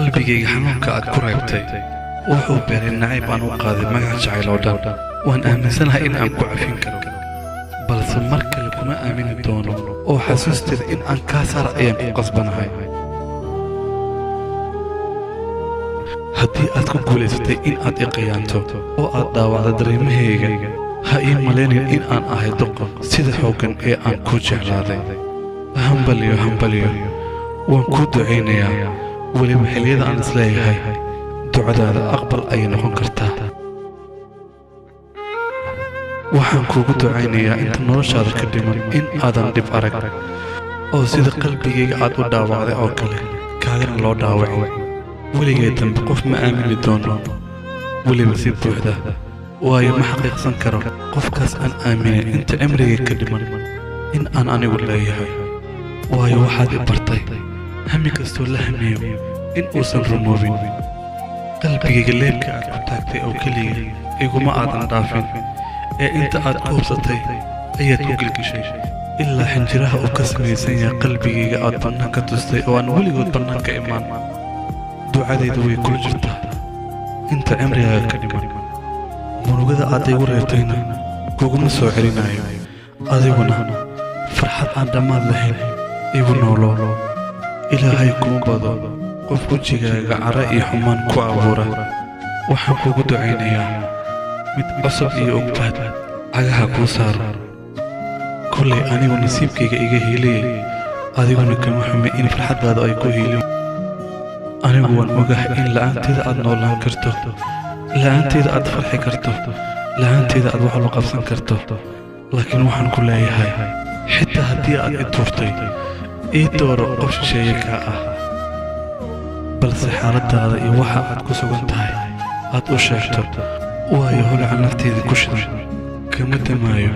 Qalbigayga xanuunka aad ku reebtay wuxuu beeray nacayb aan u qaaday magac jacayl oo dhan. Waan aaminsanahay in aan ku cafin karo, balse mar kale kuma aamini doono, oo xasuusteeda in aan kaa saara ayaan ku qasbanahay. Haddii aad ku guulaysatay in aad i khiyaanto oo aad dhaawacdo dareemahayga, ha ii malaynin in aan ahay doqon sida xooggan ee aan kuu jeclaaday. Hambaliyo, hambaliyo, waan kuu ducaynayaa. Weliba xilliyada aan isleeyahay ducadaada aqbal ayay noqon kartaa. Waxaan kuugu ducaynayaa inta noloshaada ka dhiman in aadan dhib arag, oo sida qalbigayga aad u dhaawacday oo kale kaagana loo dhaawacin. Weligay dambe qof ma aamini doono, weliba si buuxda, waayo ma xaqiiqsan karo qofkaas aan aaminin inta cimrigay ka dhiman in aan anigu leeyahay. Waayo waxaad i bartay hami kastoo la hamiyo in uusan rumoobin. Qalbigayga leebka aad ku taagtay oo keliya iguma aadan dhaafin, ee inta aad ku hubsatay ayaad ku gelgeshay, ilaa xinjiraha uu ka samaysan yahay qalbigayga aad bannaanka tustay oo aan weligood bannaanka imaan. Ducadaydu way kula jirtaa inta cimrigaaga ka dhiman. Murugada aad igu reebtayna kuguma soo celinayo. Adiguna farxad aan dhammaad lahayn igu noolo. Ilaahay kuma bado qof wejigaaga cara iyo xumaan ku abuura. Waxaan kugu ducaynayaa mid cusub iyo ogbaad cagaha kuu saaro. Kollay anigu nasiibkayga iga hiiliyey, adiguna kama xumi in farxaddaada ay ku hiilin. Anigu waan ogahay in la'aanteeda aad noolaan karto, la'aanteeda aad farxi karto, la'aanteeda aad wax la qabsan karto. Laakiin waxaan ku leeyahay, xitaa haddii aad i tuurtay, ii dooro qof shisheeye kaa ah, balse xaaladdaada iyo waxa aad ku sugan tahay aad u sheegto. Waayo holaca nafteeda ku shidan kama damaayo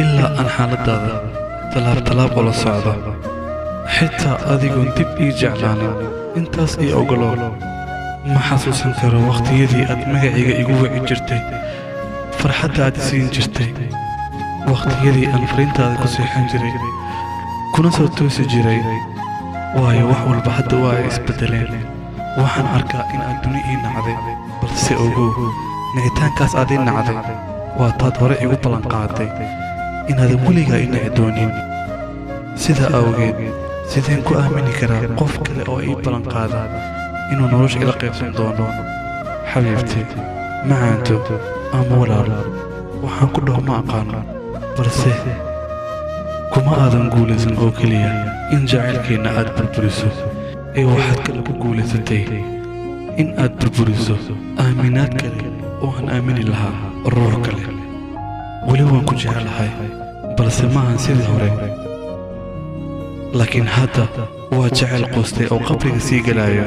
ilaa aan xaaladdaada tallaab tallaab ula socdo, xitaa adigoon dib ii jeclaanin. Intaas ii ogolow. Ma xasuusan karo wakhtiyadii aad magacayga igu wici jirtay, farxadda aad isiin jirtay, wakhtiyadii aan fariintaada ku seexan jiray kuna soo toosi jiray. Waayo wax walba hadda waa ay isbeddeleen. Waxaan arkaa in aad duni ii nacday, balse ogow, nicitaankaas aad ii nacday waa taad hore igu ballanqaaday inaadan weligaa i nici doonin. Sidaa awgeed, sideen ku aamini karaa qof kale oo ii ballanqaada inuu nolosha ila qaybsan doono? Xabiibti macaanto ama walaal, waxaan ku dhaho ma aqaano, balse kuma aadan guulaysan oo keliya in jacaylkeenna aad burburiso, ee waxaad kale ku guulaysatay in aad burburiso aaminaad kale oo aan aamini lahaa ruux kale. Weli waan ku jecelahay, balse maahan sidii hore. Laakiin hadda waa jacayl quustay oo qabriga sii gelaayo.